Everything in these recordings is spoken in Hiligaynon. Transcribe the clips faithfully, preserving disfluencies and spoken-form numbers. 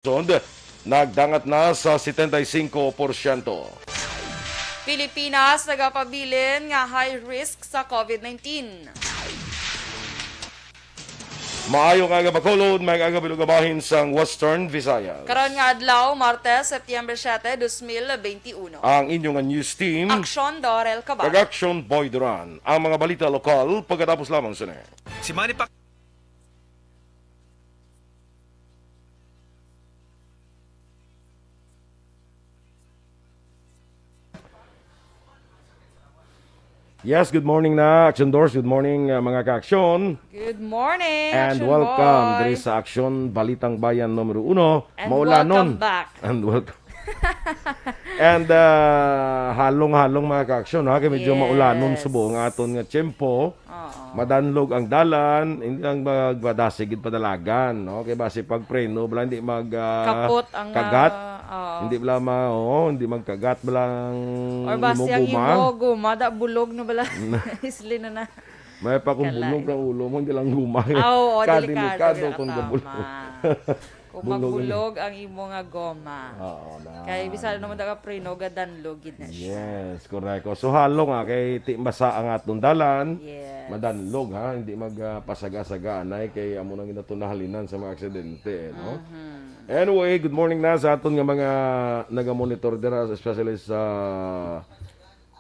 Luzon, nagdangat na sa setenta y cinco porsyento. Pilipinas nagapabilin nga high risk sa COVID nineteen. Maayo nga aga, Bacolod, may aga bilog bahin sang Western Visayas. Karon nga adlaw, Martes, September siete, dos mil benti uno. Ang inyo nga news team, Aksyon Dorel Cabal. Kag Action Boy Duran. Ang mga balita lokal pagkatapos lamang sini. Si Manny Pacquiao. Yes, good morning na, Action Doors. Good morning, uh, mga ka-action. Good morning, And Action welcome Boy. Diri sa Action Balitang Bayan numero uno. And Maulanon. Welcome back. And welcome. And uh, halong-halong, mga ka-action, ha, kay medyo Yes. Maulanon subo ang aton nga tiyempo. Oo. Madanlog ang dalan, hindi lang magpadasig gid padalagan, no? Kay basi pag preno bala, hindi mag ah, Kapot ang, kagat. Ah, oo. Hindi bala ma, oo, hindi magkagat bala ang Or basi imo ang guma. Imo guma, da bulog na bala. Isli na na. May pa kung Kalay. Bulog ang ulo mo, hindi lang guma. Ah, oo, Ka delikado, delikado delikado, kung tama. gabulog. Kung Bulog. Magbulog ang imo nga goma. Oo na. Kay bisan naman daw ka preno, gadanlog gid na siya. Yes, correct. So halong, ah, kay ti masa ang atong dalan. Yes. Madanlog, ha, hindi magpasaga-saga anay kay amo nang ginatunahalinan sa mga aksidente, eh, no? Mhm. Anyway, good morning na sa aton nga mga naga-monitor dira, especially sa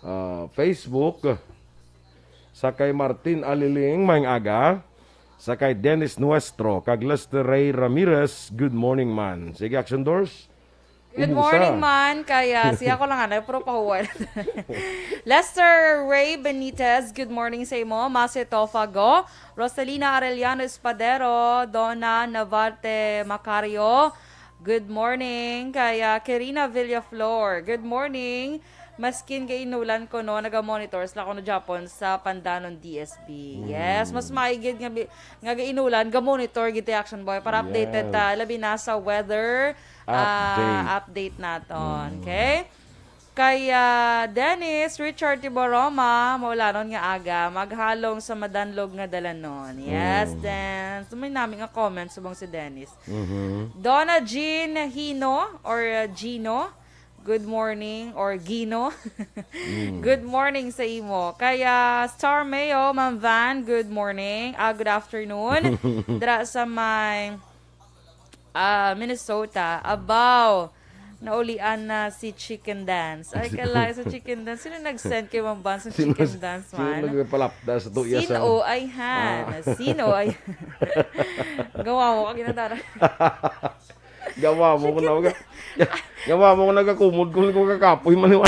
ah, Facebook. Sa kay Martin Aliling, maayong aga. Sa kay Dennis Nuestro, kag Lester Ray Ramirez, good morning, man. Sige, Action Doors. Good Umusa. Morning, man. Kaya siya ko lang, ano, pero pahuway. Lester Ray Benitez, good morning sa imo. Mase Tofago, Rosalina Arellano Espadero, Donna Navarte Macario, good morning. Kaya Kirina Villaflor, good morning. Maskin gainulan ko, no, naga-monitor sila ko, no, Japon sa Pandanon D S B. Yes, mas maigid nga, bi- nga gainulan, ga-monitor gid ti Action Boy para updated Yes. Ta, labi na sa weather, ah, Update. Update naton. Okay? Kay ah, Dennis Richard Tiboroma, maulanon nga aga, maghalong sa madanlog nga dalanon. Yes, Mm. Dennis. May nami nga comments subong si Dennis. Mhm. Donna Jean Hino or uh, Gino, good morning, or Gino. Mm. Good morning sa imo. Kaya Star Mayo, Ma'am Van, good morning. Ah, good afternoon. Dira sa may ah, Minnesota. Abaw, naulian na si Chicken Dance. Ay, kalay sa Chicken Dance. Sino nag-send kay Ma'am Van sa Sino, Chicken Dance, sino man? nagpalapda sa tuya sa Sino ay han? Ah. Sino ay Gawa mo ka ginatara. Gawa mo ko na ga- Gawa mo ko nagakumod ko ko kakapoy man.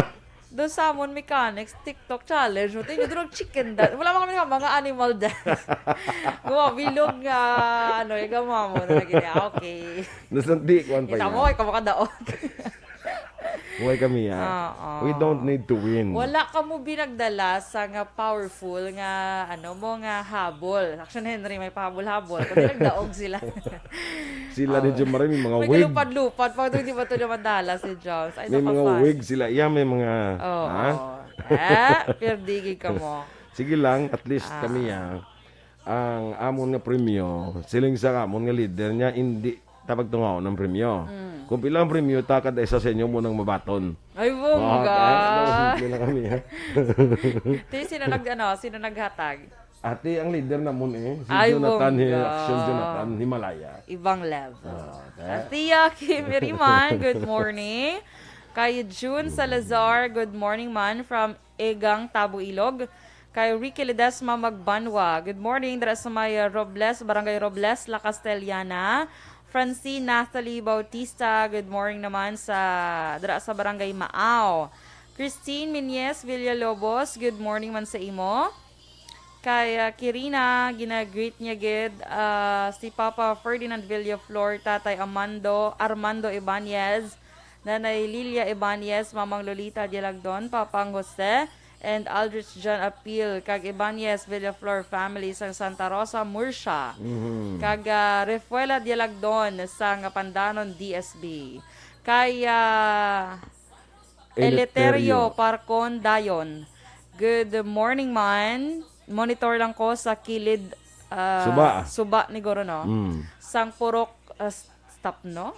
Do Salmon Mechanics TikTok challenge mo. Tinyo drug chicken dance. Wala man kami nga mga animal dance. Gawa, bilog nga, ano, yung gawa mo na lagi niya. Okay. Nasanti ko ang Kita paya. Mo, ikaw makadaog. Buhay kami, ha? Oo. We don't need to win. Wala ka mo binagdala sa nga powerful nga, ano mo, nga habol. Action Henry, may pahabol-habol. Kung nagdaog sila. Sila ni Jim Marie, may mga May wig. Kalupad-lupad. Pag hindi ba ito naman dala si Jones? Ay, May mga nakapas. Wig sila. Yeah, may mga, Oo. Ha? Eh, pierdigi ka mo. Sige lang, at least Ah. Kami, ha? Ang amon nga premyo, siling sa amon nga leader niya, hindi tapagtungaon ang premyo. Mm. Kung pila ang premyo, takad isa sa inyo mo nang mabaton. Ay, Ah, bongga. kaya, simple lang kami, ha? Ti, sino nag, ano, sino naghatag? Ate, ang leader namon eh. Si Ay, Jonathan, bongga. Action Jonathan, Himalaya. Ibang level. Ah, te. Tia Kim Iriman, good morning. Kay June Salazar, good morning man from Egang, Tabo, Ilog. Kay Ricky Ledesma Magbanwa, good morning. Dira sa may uh, Robles, Barangay Robles, La Castellana. Francine Nathalie Bautista, good morning naman sa dira sa Barangay Maaw. Christine Minyes Villalobos, good morning man sa imo. Kay ah, Kirina, ginagreet niya gid ah, si Papa Ferdinand Villaflor, Tatay Amando, Armando Ibanez, Nanay Lilia Ibanez, Mamang Lolita Dialagdon, Papang Jose, and Aldrich John Apil, kag Ibanez Villaflor family sang Santa Rosa, Murcia. Mhm. Kag ah, Refuela Dialagdon sang Pandanon D S B. Kay ah, Eleuterio. Eleuterio Parcon Dayon. Good morning, man. Monitor lang ko sa kilid ah, Suba. Suba ni Goro, no? Mm. Sang Purok ah, Stop, no?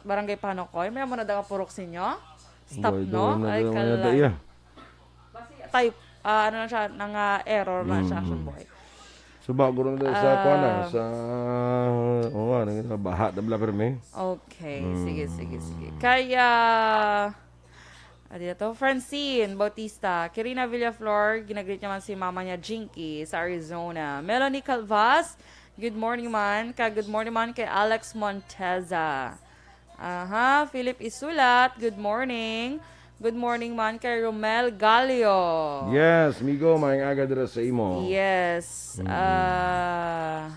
Barangay Panokoy. May amo na daw purok sinyo? Stop, no? Ay, kalan. Basi, type, ah, ano lang siya, nang, ah, error lang siya, Action Boy. So, bago rin tayo sa Ah. kuwan, ah, sa, oo nga, nang-, baha na bala, permi. Okay, sige, sige, sige. Kaya, ano to? Francine Bautista, Kirina Villaflor, ginagreet naman si mama niya, Jinky, sa Arizona. Melanie Calvas, good morning man. Ka good morning man kay Alex Monteza. Aha, Philip Isulat, good morning. Good morning man kay Romel Galio. Yes, migo, maayong aga dira sa imo. Yes. Mm. Ah,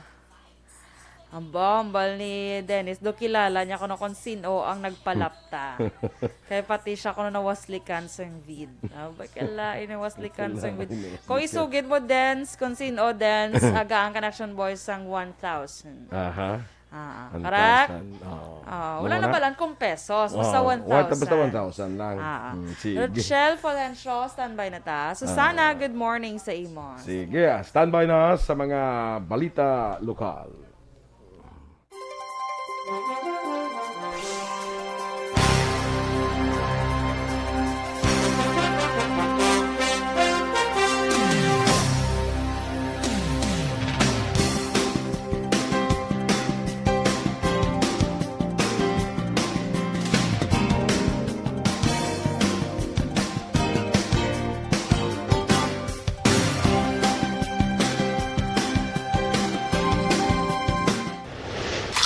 ang bambal ni Dennis, do kilala niya kuno kung sino ang nagpalapta. Kay pati siya kuno nawaslikan sang vid. Ah, bakala, inawaslikan sang vid. Kung isugid mo, Dens, kung sino, Dens, aga ang Connection Boys sang one thousand. Aha. Ah, One correct? thousand. Oo. Ah, wala Muna? na pala kung pesos. Basta Oo, one thousand. Basta one thousand lang. Ah, ah. Mm, sige. Rochelle Florencio, standby na ta. Susana, Ah. good morning sa imo. Sige, ah, standby na sa mga balita lokal.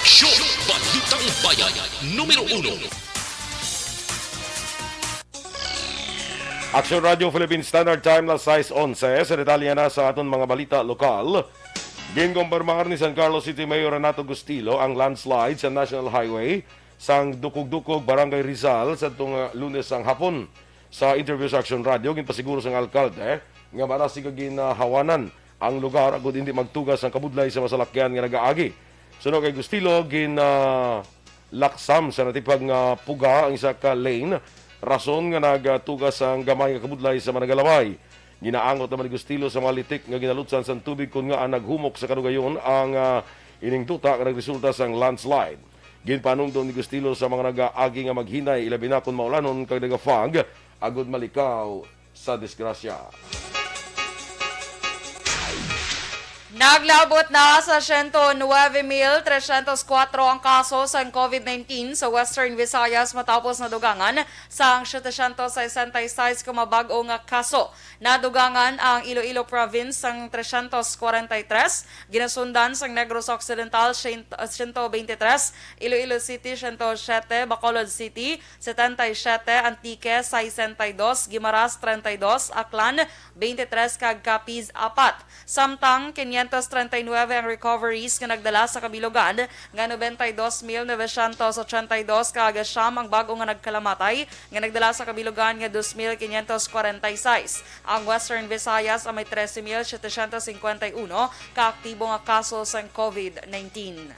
Aksyon! Balitang Bayan, numero uno. Aksyon Radio Philippine Standard Time, las sais onse. Sa detalye na sa aton mga balita lokal, ginkumpirmar ni San Carlos City Mayor Renato Gustilo ang landslide sa National Highway sang Dukog-Dukog, Barangay Rizal, sa tung, uh, Lunes sang hapon. Sa interview sa Aksyon Radio, ginpasiguro sang alkalde nga marasig nga ginahawanan ang lugar agud indi magtugas ang kabudlay sa masalakyan nga nagaagi. Suno kay Gustilo, gin, ah, laksam sa natipag nga puga ang isa ka lane, rason nga nagtugas ang gamay nga kabudlay sa managalaway. Ginaangot naman ni Gustilo sa mga litik nga ginalutsan sang tubig kon ngaa naghumok sa kadugayon ang, ah, ining duta nga nagresulta sang landslide. Ginpanumdom ni Gustilo sa mga nagaagi nga maghinay, ilabi na kon maulanon kag nagafog, agud malikaw sa disgrasya. Naglaabot na sa siyento nuebe mil tresyentos kuwatro ang kaso sang covid nineteen sa Western Visayas matapos nadugangan sang setecientos sesenta y seis ka mga bag-o nga kaso. Nadugangan ang Iloilo Province sang tresyentos kwarenta y tres, ginasundan sang Negros Occidental, siyento, siyento beintitres, Iloilo City, siyento siyete, Bacolod City, setenta y siete, Antique, sesenta y dos, Guimaras, treinta y dos, Aklan, beintitres, kag Capiz, apat. Samtang quinientos treinta y nueve ang recoveries nga nagdala sa kabilugan nga noventa y dos mil novecientos ochenta y dos, kag siyam ang bag-o nga nagkalamatay nga nagdala sa kabilugan nga dos mil quinientos kwarenta y seis. Ang Western Visayas ang may trese mil setecientos cincuenta y uno ka aktibo nga kaso sang covid nineteen.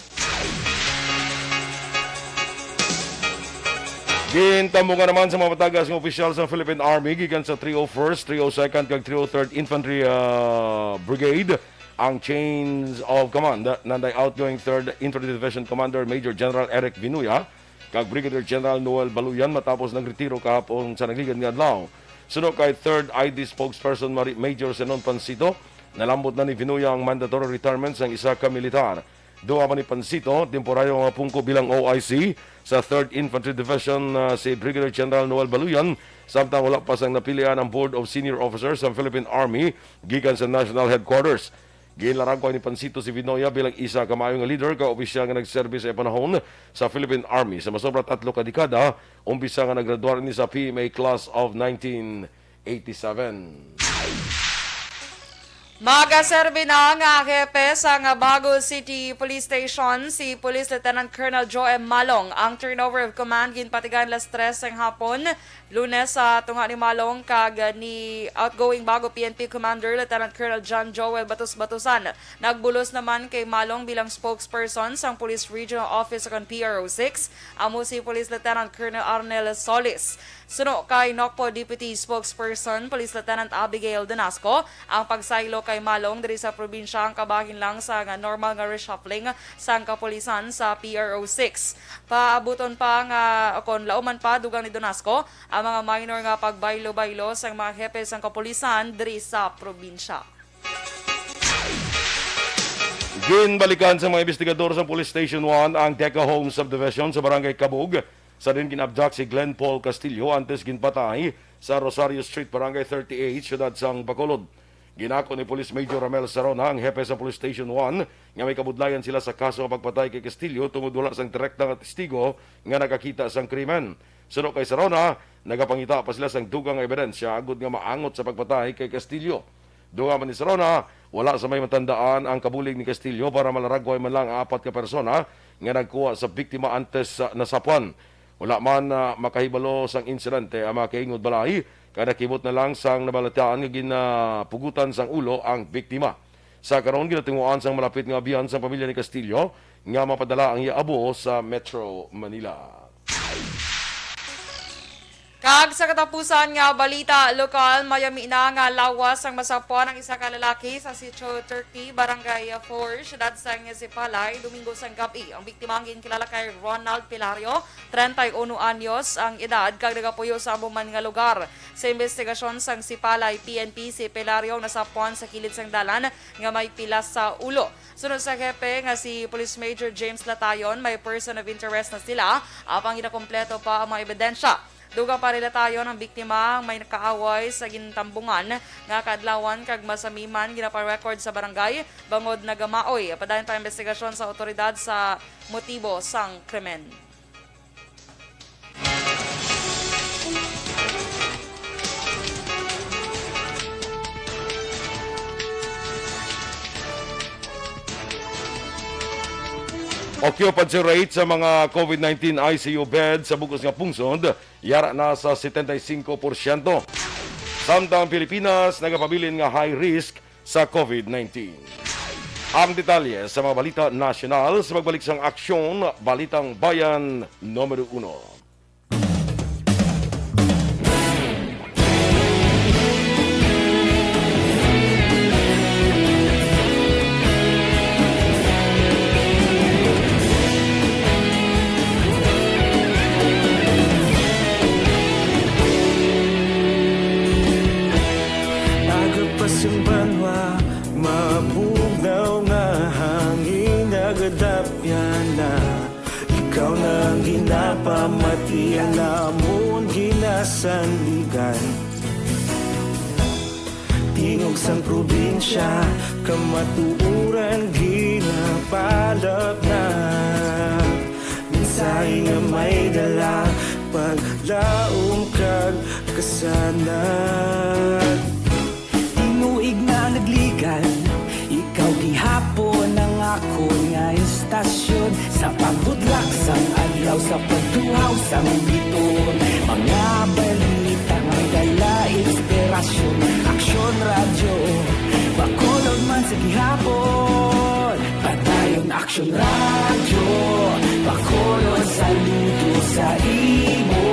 Gintambugan naman sa mga matagas nga opisyal sa Philippine Army gikan sa three oh first, three oh second, kag three oh third Infantry, ah, Brigade ang change of command. Nanday outgoing third Infantry Division Commander Major General Eric Vinuya kag Brigadier General Noel Baluyan matapos nagretiro kahapon sa nagligad nga adlaw. Suno kay third I D spokesperson Mari-, Major Zenon Pancito, nalambot na ni Vinuya ang mandatory retirement sang isa ka militar. Duha man ni Pancito, temporaryo nga pungko bilang O I C sa third Infantry Division, ah, si Brigadier General Noel Baluyan, samtang wala pa sang napilian ang Board of Senior Officers sa Philippine Army gikan sa National Headquarters. Ginlaragway ni Pancito si Vinoya bilang isa ka maayo nga leader kag opisyal nga nagserbi sa iya panahon sa Philippine Army sa masobra tatlo ka dekada, umpisa nga naggraduar ini sa P M A Class of nineteen eighty-seven. Magaserbi na nga hepe sang Bago City Police Station si Police Lieutenant Colonel Joe M. Malong. Ang turnover of command ginpatigayon las tres sang hapon, Lunes, sa tunga ni Malong kag ni outgoing Bago P N P Commander Lieutenant Colonel John Joel Batus Batusan. Nagbulos naman kay Malong bilang spokesperson sang Police Regional Office sa P R O six, amo si Police Lieutenant Colonel Arnel Solis. Suno kay Nocpo Deputy Spokesperson Police Lieutenant Abigail Donasco, ang pagsaylo kay malong diri sa probinsya ang kabahin lang sa nga normal nga reshuffling sang kapulisan sa P R O six. Paabuton pa nga kon lauman pa, dugang ni Donasco, ang mga minor nga pagbaylo-baylo sang mga hepe sang kapulisan diri sa probinsya. Ginbalikan sa mga investigador sa Police Station one ang Deca Home Subdivision sa Barangay Cabug, sa diin gin-abduct si Glenn Paul Castillo antes ginpatay sa Rosario Street, Barangay thirty-eight, siyudad sang Bacolod. Ginako ni Police Major Ramel Sarona, ang hepe sa Police Station one, nga may kabudlayan sila sa kaso nga pagpatay kay Castillo tungod wala sang direkta nga testigo nga nakakita sang krimen. Suno kay Sarona, nagapangita pa sila sang dugang nga ebidensya agod nga maangot sa pagpatay kay Castillo. Dugang man ni Sarona, wala sa may matandaan ang kabulig ni Castillo para malaragway man lang ang apat ka persona nga nagkuha sa biktima antes sa nasapwan. Wala man, ah, makahibalo sang insidente ang mga kaingod balay, kay nakibot na lang sang nabalitaan nga ginapugutan sang ulo ang biktima. Sa karon, ginatinguhaan sang malapit nga abyan sang pamilya ni Castillo nga mapadala ang iya abo sa Metro Manila. Kag sa katapusan nga balita lokal, mayami na nga lawas ang masapwan ang isa ka lalaki sa Sitio Turkey, Barangay four, siyudad sang Sipalay, Domingo sang gab-i. Ang biktima ang ginkilala kay Ronald Pilario, treinta y uno anyos ang edad, kag nagapuyo sa amo man nga lugar. Sa investigasyon sang Sipalay P N P, si Pilario nasapwan sa kilid sang dalan nga may pilas sa ulo. Sunod sa hepe nga si Police Major James Latayon, may person of interest na sila, apang ginakompleto pa ang mga ebidensya. Dugang pa ni Latayon, ang biktima ang may nakaaway sa gintambungan nga kaadlawan kag masamiman ginaparecord sa barangay bangod nagamaoy. Padayon pa ang investigasyon sa awtoridad sa motibo sang krimen. Occupancy rate sa mga COVID nineteen I C U bed sa bug-os nga pungsod yara na sa setenta y cinco porsyento. Samtang ang Pilipinas nagapabilin nga high risk sa COVID nineteen. Ang detalye sa mga balita nasyonal sa pagbalik sang Aksyon, Balitang Bayan Numero Uno. Aga pa sang banwa, mabugnaw nga hangin nagadapyan na. Ikaw na ang ginapamati, ang amon ginasandigan. Tingog sang probinsya, kamatuoran ginapalapnag. Mensahe nga may dala, paglaom kag kasanag. Tinuig na nagligan, ikaw gihapon ang akon nga istasyon. Sa pagbudlak sang adlaw, sa pagtuhaw sang biton, mga balita nga dala inspirasyon. Aksyon Radyo, Bacolod man sa gihapon. Padayon Aksyon Radyo, Bacolod, saludo sa imo.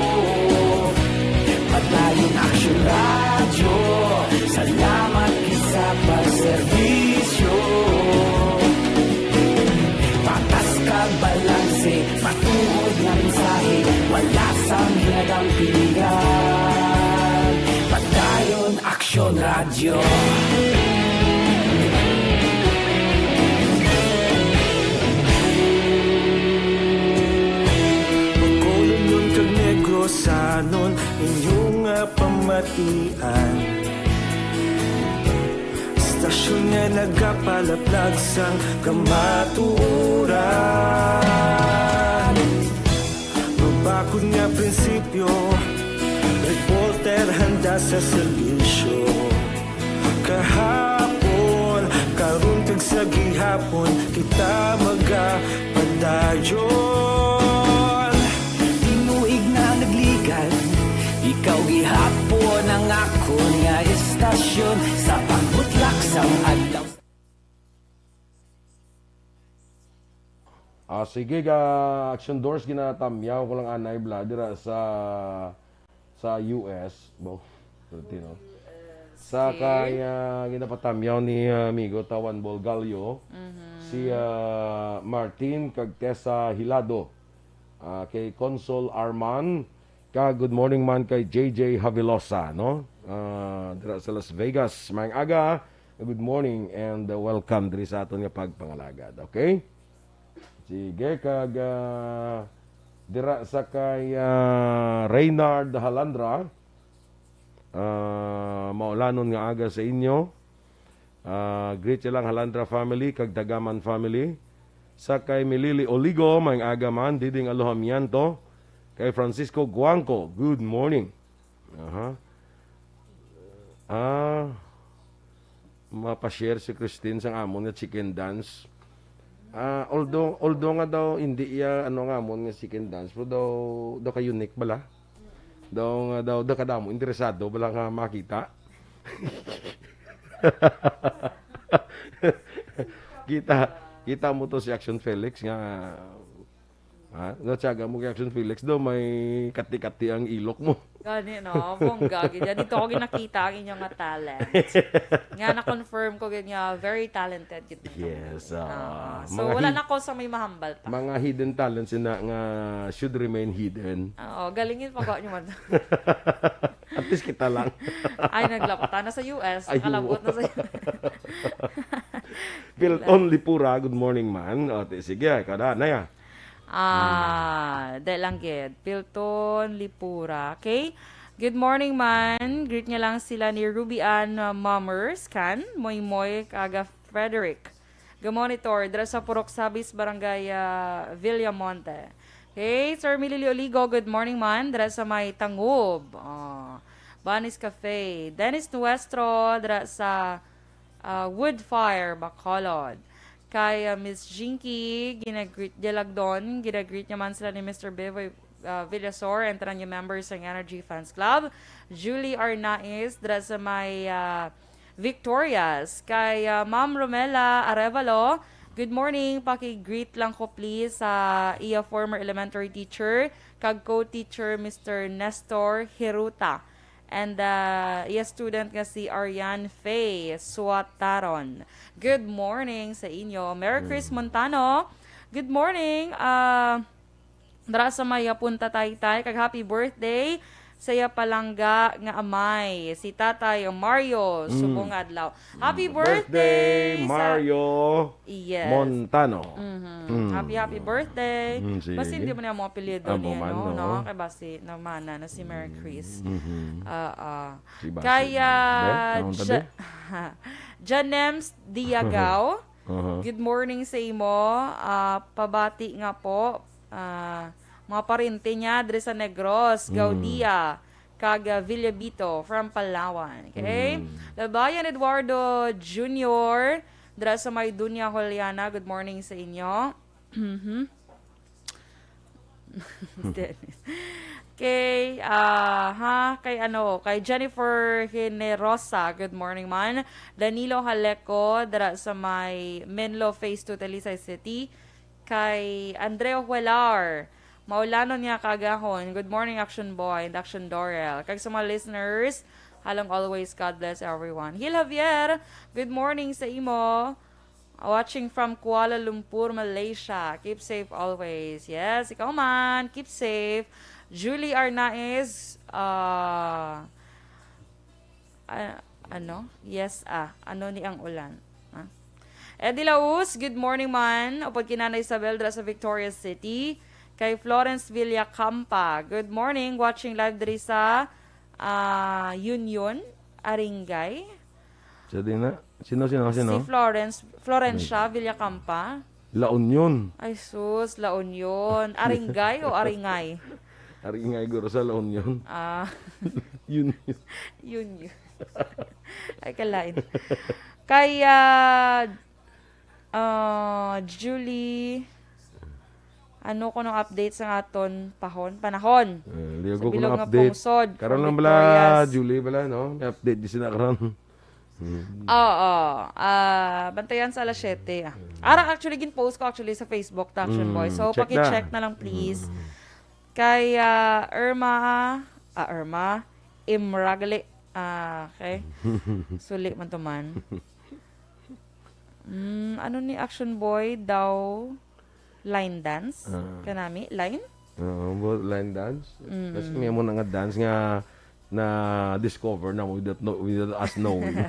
Padayon Aksyon Radyo, salamat gid sa pagserbisyo. Patas kag balanse, matuod nga mensahe, wala sang ginadampigan. Padayon Aksyon Radyo. Bacolodnon kag Negrosanon, inyo nga pamatian. Istasyon nga nagapalaplag sang kamatuoran. Mabakod nga prinsipyo, reporter handa sa serbisyo. Kahapon, karon kag sa gihapon, kita magapadayon. Tinuig na nagligan, ikaw gihapon ang akon nga istasyon. Sa pagbutlak sang adlaw. Ah, sige, ga Action Doors, ginatamyaw ko lang anay bla dira sa sa U S, bo, Filipino. Sa Okay. kay, ah, ginapatamyaw ni, ah, amigo Tawan Bolgalyo, Mhm. si, ah, Martin kag Tessa Hilado, ah, kay Consol Arman, ka good morning man kay J J Havilosa, no? Ah, dira sa Las Vegas. Maayong aga, good morning and, uh, welcome diri sa aton nga pagpangalagad, okay? Sige, kag, ah, dira sa kay, ah, Reynard Halandra, ah, maulanon nga aga sa inyo. Ah, greet niya lang Halandra family kag Dagaman family. Sa kay Milili Oligo, maayong aga man, Diding Alojamiento. Kay Francisco Guangco, good morning. Aha. Ah, mapa-share si Christine sang amon nga chicken dance. Ah, although, although nga daw hindi iya ano nga amon nga chicken dance, pero daw, daw ka unique bala. Daw nga daw, daw kadamo interesado bala nga makita. Kita, kita mo to si Action Felix nga, ha? Natsaga mo kay Action Felix daw may kati-kati ang ilok mo. Gani, no? Bongga gid. Dito ko ginakita ang inyong nga talent. Nga na-confirm ko gid nga very talented gid man kamo. Yes, ah, So, mga wala hid-, na ko sa may mahambal pa. mga hidden talents na nga should remain hidden. Oo, galingin pa ko nyo man. At least kita lang. Ay, naglapta na sa U S. Ay, Nakalabot oo. na sa U S. Pilton Lipura, good morning, man. O, ti-, sige, ikaw na, na ya. Ah, dahil lang gid. Pilton Lipura. Okay? Good morning, man. Greet niya lang sila ni Ruby Ann, uh, Mamers, Kan, Moy Moy, kaga Frederick. Ga-monitor, dira sa Purok Sabis, Barangay, ah, Villamonte. Okay, Sir Milili Oligo, good morning, man. Dira sa may Tangub. Oh. Banis Cafe. Dennis Nuestro, dira sa, ah, Woodfire, Bacolod. Kay, ah, Miss Jinky, ginagreet niya lagdon. Ginagreet niya man sila ni Mister Bevoy, ah, Villasor, and tanan niya members sang Energy Fans Club. Julie Arnaiz, dira sa may, ah, Victorias. Kay, ah, Ma'am Romela Arevalo, good morning. Paki-greet lang ko, please, sa iya former elementary teacher kag co-teacher, Mister Nestor Hiruta. And, ah, iya student nga si Arian Faye Suataron. Good morning sa inyo. Mary Chris Mm. Montano, good morning. Ah, dira sa may Punta Taytay, kag happy birthday sa iya palangga nga amay, si Tatay Mario Mm. Subong Adlaw. Happy Mm. birthday Birthday, sa Mario Yes. Montano. Mhm. Mm. Happy, happy birthday. Mm, sige. Basi hindi mo na mo apelyido Amo niya, man, no? no? No? Kay basi namana na si Mary Chris. Mhm. Ah, ah. Si basi. Kaya, Ben, anong tabi? Ja-, Janems Diagao, Uh-huh. good morning sa imo. Ah, pabati nga po, ah, mga parente niya diri sa Negros, Mm. Gaudia, kag, ah, Villabito from Palawan. Okay? Mm. Labayan Eduardo Junior, dira sa may Dunya Juliana, good morning sa inyo. Mhm. Dennis. Kay, ah, ha, kay ano, kay Jennifer Generosa, good morning man. Danilo Haleco, dira sa may Menlo Phase two, Talisay City. Kay Andreo Huelar, maulanon nga kaagahon. Good morning, Action Boy and Action Dorel. Kag sa mga listeners, halong always, God bless everyone. Hil Javier, good morning sa imo. Watching from Kuala Lumpur, Malaysia. Keep safe always. Yes, ikaw man. Keep safe. Julie Arnaiz, ah, ah, ano? Yes, ah. Ano ni ang ulan? Ah. Eddie Laus, good morning man. Upod kay Nanay Isabel dira sa Victorias City. Kay Florence Villacampa, good morning. Watching live diri sa, ah, Union, Aringay. Sa di na? Sino, sino, sino? Si Florence, Florencia Ay. Villacampa. La Union. Ay, sus, La Union. Aringay o Aringay? Aringay, guro, sa La Union. Ah. Yun, yun. Yun, yun. Ay, kalain. Kay, ah, ah, Julie, ano kuno update sa aton pahon, panahon? Eh, liog Sa ko bilog ng nga update. pungsod, Karon from lang bala, Victorias. Julie, bala, no? May update di sila karon. Hmm. Oo. Ah, bantayan sa alas siyete, ah. Hmm. Ara, actually, gin-post ko actually sa Facebook, ta, Action Boy. Hmm, So, check paki-check na. na lang, please. Hmm. Kay, ah, Irma, Ah, Irma. Imragle. Ah, okay. Suli man to man. Mm, ano ni Action Boy daw? Line dance? Ah. Kanami? Line? Oo, but line dance. Mm. Kasi may mo na nga dance nga na-discover na without, no, without us knowing.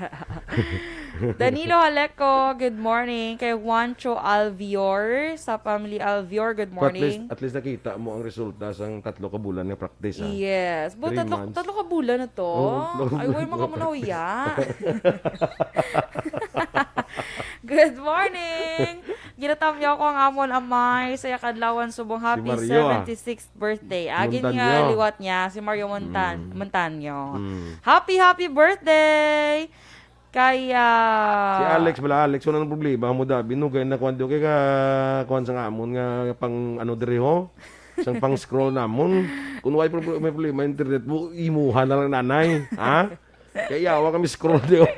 Danilo Haleco, good morning. Kay Juancho Alvior, sa family Alvior, good morning. But at least, at least nakita mo ang resulta sang tatlo ka bulan nga practice, ha? Yes. But Three tatlo, months. Tatlo ka bulan na to. Oo, tatlo ka bulan. Ay, wala mo ka muna uya. Good morning! Ginatamyaw ko ang amon amay sa iya kadlawan subong. Si Happy Mario, ah. Seventy-sixth birthday. Agin nga Montaño. Liwat niya, si Mario Montan-, Mm. Montaño. Mm. Happy, happy birthday! Kaya Si Alex, bala, Alex, wala nang problema mo, Dabi, no? Kaya nakuha, di kay ka, kuha sa amon nga pang, ano, diri, ho? Sang pang scroll namon. Kung why prob-, may problema internet mo, imuha na lang, nanay. Ha? Kaya yawa kami scroll, di ba?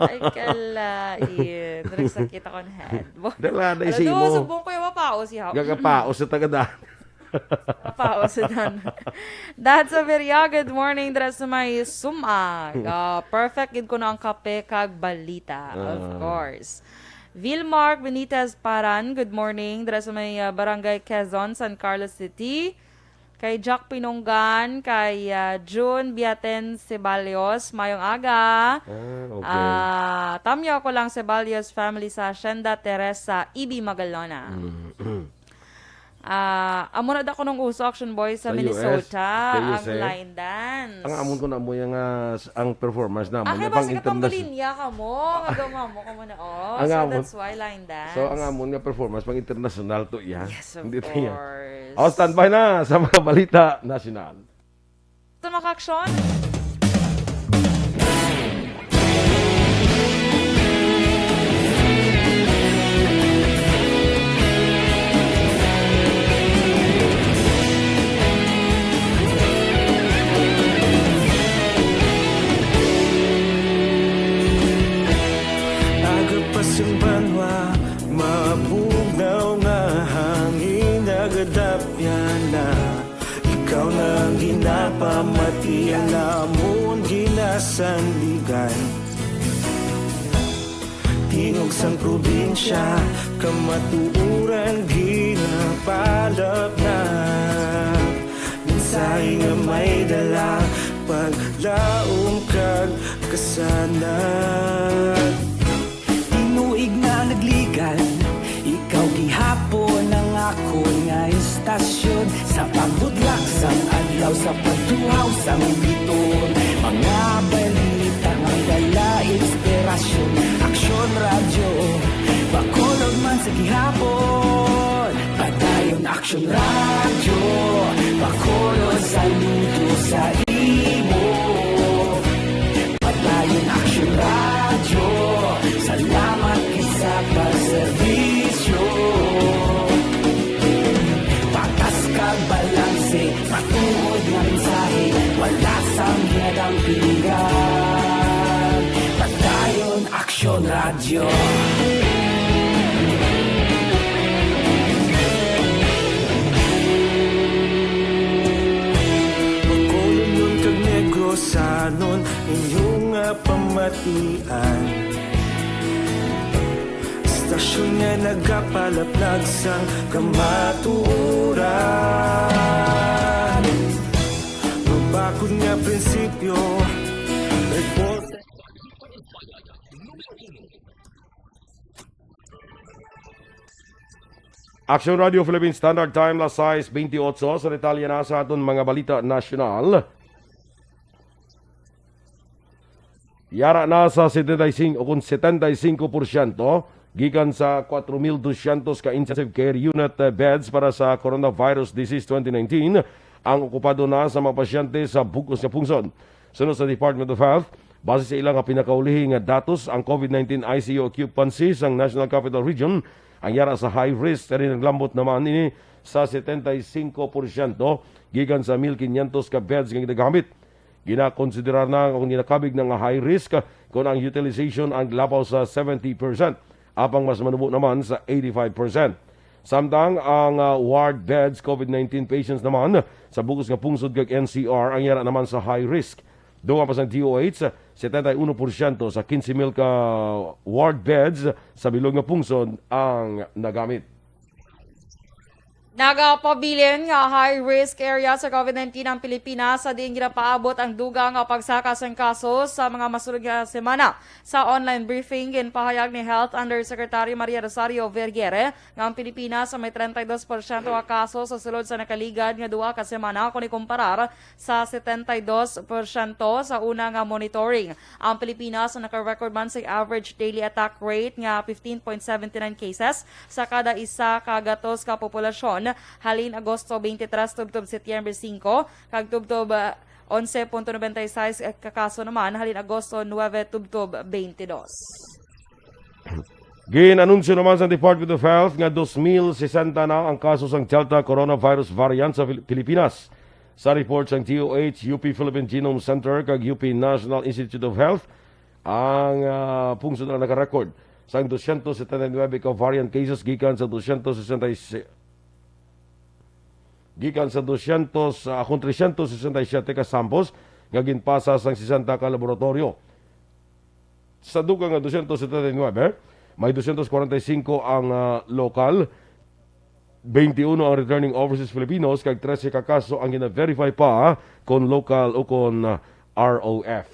Ay, kalain. Dali, sakit ako ng head. Dala, dala, Ano isi daw, mo. Subong ko yung mapaos, yaw. Gagapaos sa tagada. Mapaos sa dan. That's a very, ah, good morning, dira sa may Sumag. Ah, perfect gid ko na ang kape kag balita, of Ah. course. Vilmark Benitez Paran, good morning, dira sa may, ah, Barangay Quezon, San Carlos City. Kay Jack Pinunggan, kay, ah, June Biaten Ceballos, mayong aga. Ah, okay. Ah, tamyo ko lang Ceballos family sa Hacienda Teresa, Ibi, Magalona. Mm. Ah, amo na da ko nung uso, Action Boy, sa Sa U S, Minnesota, sa ang U S. Line dance. Ang amon ko na mo yung, ah, s-, ang performance na mo, Ah, kaya na pang basta ka internas-, pambulinya ka mo, kagama mo ka mo na, oh. Ang So, amon, that's why line dance. so, ang amon nga performance, pang international to, iya. Yes, of Hindi to, iya. course. Oh, standby na sa mga balita nasyonal. Ito, mga ka-aksyon. Aga pa sing banwa, mabugnaw nga hangin, nagadapyan na. Ikaw na ang ginapamati, ang amon ginasandigan. Tingog sang probinsya, kamatuoran ginapalapnag. Mensahe nga may dala, paglaom kag kasanag. Tinuig na nagligan, ikaw gihapon ang akon nga istasyon. Sa pagbutlak sang adlaw, sa pagtuhaw sang bituon, mga balita nga dala inspirasyon. Aksyon Radyo, Bacolod man sa gihapon. Padayon Aksyon Radyo, Bacolod, saludo sa imo. Padayon Aksyon Radyo, salamat gid sa pagserbisyo. Patas kag balanse, matuod nga mensahe, wala sang ginadampingan. Padayon Aksyon Radyo. Bacolodnon kag Negrosanon, inyo nga pamatian. Istasyon nga nagapalaplag sang kamatuoran. Mabakod nga prinsipyo, report. Action Radio Philippine Standard Time, las sais bentiocho. Sa detalye na sa aton mga balita nasyonal. Yara na sa setenta y cinco, o kon setenta y cinco porsyento gikan sa kwatro mil dosyentos ka intensive care unit, eh, beds para sa coronavirus disease twenty nineteen ang okupado na sa mga pasyente sa bug-os nga pungsod. Suno sa Department of Health, base sa ila nga pinakaulihi nga datos, ang COVID nineteen I C U occupancy sang National Capital Region, ang yara sa high risk, diri naglambot naman ini sa setenta y cinco porsyento gikan sa mil quinientos ka beds nga ginagamit. Ginakonsiderar na kung ginakabig na nga high risk kung ang utilization ang labaw sa seventy percent, apang mas manubo naman sa eighty-five percent. Samtang ang, ah, ward beds COVID nineteen patients naman sa bug-os nga pungsod kag N C R ang yara naman sa high risk. Dugang pa sang D O H, setenta y uno porsyento sa quince mil ka ward beds sa bilog nga pungsod ang nagamit. Nagapabilin nga high-risk area sa COVID nineteen ang Pilipinas, sa diin ginapaabot ang dugang nga pagsaka sang kaso sa mga masulod nga semana. Sa online briefing, ginpahayag ni Health Undersecretary Maria Rosario Vergere nga ang Pilipinas may treinta y dos porsyento ka kaso sa sulod sa nakaligad nga duha ka semana kon ikumparar sa setenta y dos porsyento sa una nga monitoring. Ang Pilipinas naka-record man sa average daily attack rate nga fifteen point seven nine cases sa kada isa ka gatos ka populasyon halin Agosto twenty-three tubtob Setyembre singko, kag tubtob, ah, onse punto nobenta y seis ka kaso naman halin Agosto nuebe tubtob twenty-two. Gin-anunsyo naman sa Department of Health nga dos mil sesenta na ang kaso sang Delta coronavirus variant sa Fil-, Pilipinas. Sa report sang D O H, U P Philippine Genome Center kag U P National Institute of Health, ang, ah, pungsod ang naka-record sang dosyentos setenta y nuebe ka variant cases gikan sa dosyentos sesenta y siyete, gikan sa dosyentos, ah, akon tresyentos sesenta y siyete ka samples nga ginpasa sang sesenta ka laboratoryo. Sa dugang nga dosyentos setenta y nuebe, may dosyentos kwarenta y singko ang, ah, lokal, twenty-uno ang returning overseas Filipinos, kag trese ka kaso ang gina-verify pa kon lokal o kon, ah, R O F.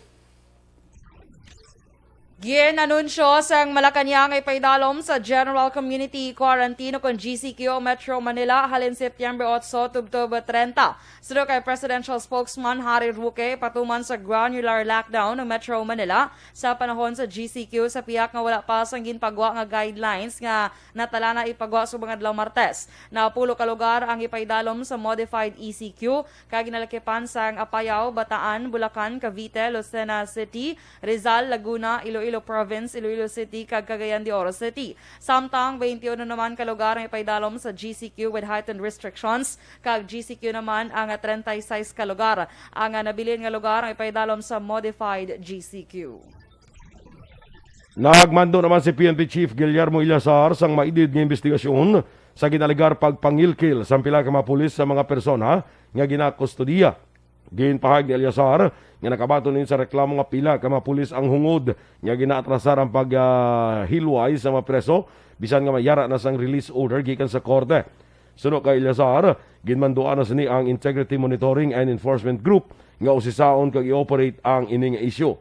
Gin-anunsyo sang Malacañang ipaidalom sa General Community Quarantine o kon G C Q ang Metro Manila halin Setyembre otso tubtob treinta. Suno kay Presidential Spokesman Harry Roque, patuman sa granular lockdown ang Metro Manila sa panahon sa G C Q sa pihak nga wala pa sang ginpagwa nga guidelines nga natala na ipagwa subong adlaw Martes. Napulo ka lugar ang ipaidalom sa modified E C Q, kag ginalakipan sang Apayao, Bataan, Bulacan, Cavite, Lucena City, Rizal, Laguna, Iloilo Province, Iloilo City, kag Cagayan de Oro City. Samtang twenty-uno naman ka lugar ang ipaidalom sa G C Q with heightened restrictions, kag G C Q naman ang treinta y seis ka lugar. Ang nabilin nga lugar ang ipaidalom sa modified G C Q. Nagmando naman si P N P Chief Guillermo Eleazar sang maidid nga imbestigasyon sa ginalegar pagpangilkil sang pila ka mga pulis sa mga persona nga ginakustodiya. Ginpahayag ni Eleazar nga nakabaton ini sa reklamo nga pila ka mga pulis ang hungod nga ginaatrasar ang paghilway sa mga preso bisan nga may yara na sang release order gikan sa korte. Suno kay Eleazar, ginmanduan na sini ang Integrity Monitoring and Enforcement Group nga usisaon kag i-operate ang ini nga isyu.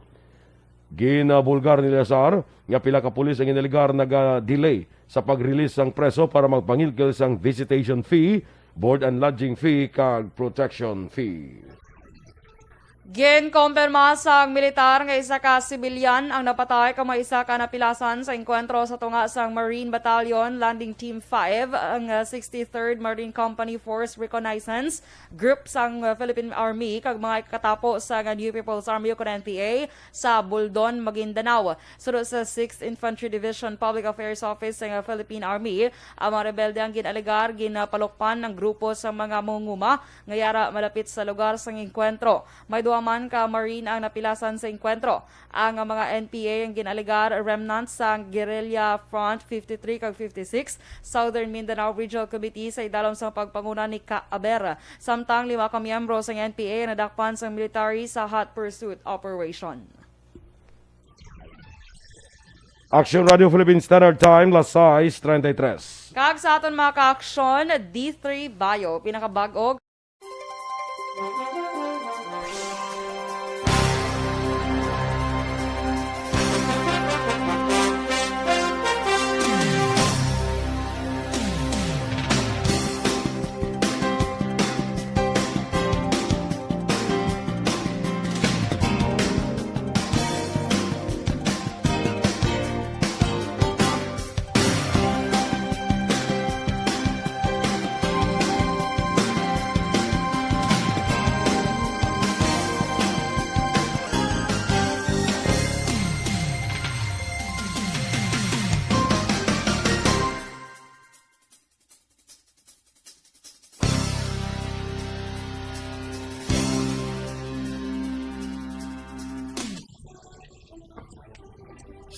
Ginabulgar ni Eleazar nga pila ka pulis ang inaligar naga-delay sa pag-release sang preso para magpangilkil sang visitation fee, board and lodging fee, kag protection fee. Ginkompirma sang militar nga isa ka sibilyan ang napatay kag may isa ka napilasan sa engkwentro sa tunga sang Marine Battalion Landing Team five, ang, ah, sixty-third Marine Company Force Reconnaissance Group sang, ah, Philippine Army kag mga katapo sang, ah, New People's Army o kon N P A sa Buldon, Maguindanao. Suno sa Sixth Infantry Division Public Affairs Office sang, ah, Philippine Army, ang mga rebelde ang gin-alegar ginapalukpan ng grupo sa mga mangunguma nga yara malapit sa lugar sang engkwentro. May duha man ka Marine ang napilasan sa engkwentro. Ang mga N P A ang gin-alegar remnants sang Guerrilla Front fifty-three kag fifty-six, Southern Mindanao Regional Committee sa idalom sang pagpanguna ni Ka Aber. Samtang lima ka miyembro sang N P A ang nadakpan sang military sa hot pursuit operation. Action Radio Philippine Standard Time, las sais treinta y tres. Kag sa aton mga ka-aksyon, D three Bio, pinakabag-o.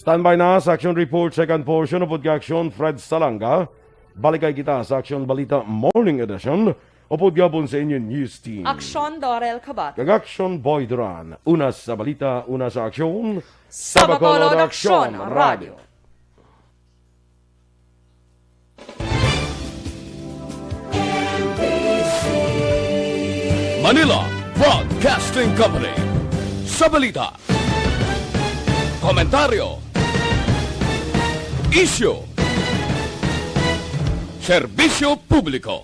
Standby na sa action report, second portion, upod kay Action Fred Salanga. Balikay kita sa Aksyon Balita Morning Edition. Upod gihapon sa inyo news team. Aksyon Dorel Kabat. Kag Aksyon Boy Duran. Una sa balita, una sa aksyon. Sa Bacolod Aksyon Radio. Manila Broadcasting Company. Sa balita, komentaryo, isyu, serbisyo publiko.